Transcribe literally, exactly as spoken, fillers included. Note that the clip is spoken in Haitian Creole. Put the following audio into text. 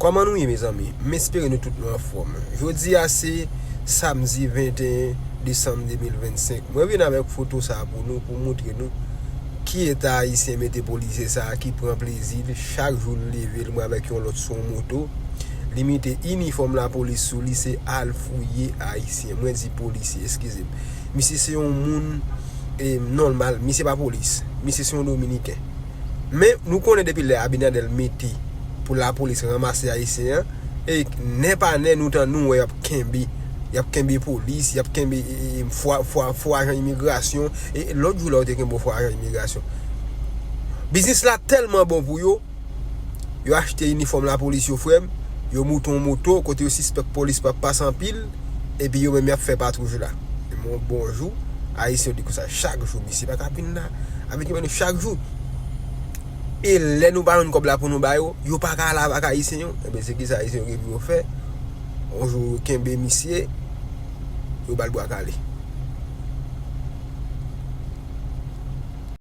Kòman nou ye, mezanmi? M espere nou tout nou anfòm. Jodi a se samdi venteyen desanm de mil vennsenk. Mwen vin avèk foto sa a pou nou, pou moutre nou ki eta ayisyen mete polisye sa a ki pran plezi l chak jou l leve l, mwen avèk yon lòt sou yon moto. Li mete inifòm lapolis sou li, se al fouye ayisyen. Mwen di polisye, eskize m. Misye se yon moun e, nòmal, misye pa polis. Misye se yon dominiken. Men, nou konnen depi lè Abinader mete pou lapolis ranmase ayisyen an, e nè pa nè nou tann nou wè y ap kenbe, y ap kenbe polis, y ap kenbe e, e, fo, fo, fo ajan imigrasyon. E lòt jou la, yo te kenbe yon fo ajan imigrasyon. Biznis la tèlman bon pou yo, yo achte inifòm lapolis yo, frè m, yo moute yon moto kote yo sispèk polis p ap pase anpil, epi yo menm y ap fè patwouj la. Yon bon jou, ayisyen yo di konsa chak jou, misye pa ka vin la avèk yo, men chak jou. E lè nou pa jwenn kòb la pou nou ba yo, yo pa ka al avèk ayisyen yo. Enben, se kisa ayisyen yo gen pou yo fè? Yon jou, yo kenbe misye, yo ba l bwa kale.